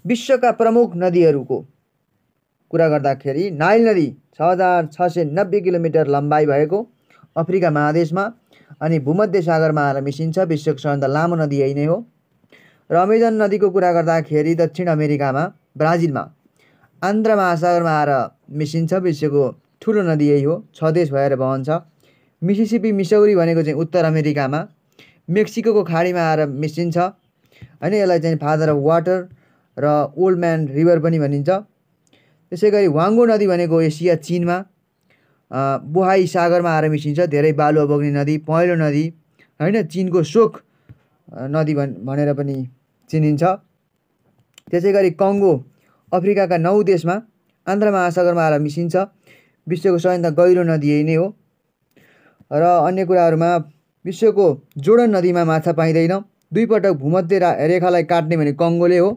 विश्वका प्रमुख नदीहरूको कुरा गर्दाखेरि नाइल नदी 6690 किलोमिटर लम्बाइ भएको अफ्रिका महादेशमा अनि भूमध्य सागरमा आएर मिसिन्छ। विश्वको सबैभन्दा लामो नदी यही नै हो। र अमेजन नदीको कुरा गर्दाखेरि दक्षिण अमेरिकामा ब्राजिलमा आन्द्रा महासागरमा आएर मिसिन्छ। विश्वको ठुलो नदी यही हो, 6 देश भएर बहन्छ। मिसिसिपी मिसौरी भनेको चाहिँ उत्तर अमेरिकामा मेक्सिकोको खाडीमा आएर मिसिन्छ हैन। यसलाई चाहिँ फादर अफ वाटर र ओल्ड म्यान रिभर पनि भनिन्छ। त्यसैगरी वाङ्गो नदी भनेको एसिया चीनमा बोहाई सागरमा आएर मिसिन्छ। धेरै बालुवा बग्ने नदी, पहेँलो नदी हैन, चीनको शोक नदी भनेर पनि चिनिन्छ। त्यसैगरी कङ्गो अफ्रिकाका 9 देशमा आन्द्रा महासागरमा आएर मिसिन्छ। विश्वको सबैभन्दा गहिरो नदी यही नै हो। र अन्य कुराहरूमा विश्वको जोर्डन नदीमा माछा पाइँदैन। 2 पटक भूमध्य रेखालाई काट्ने भने कङ्गोले हो।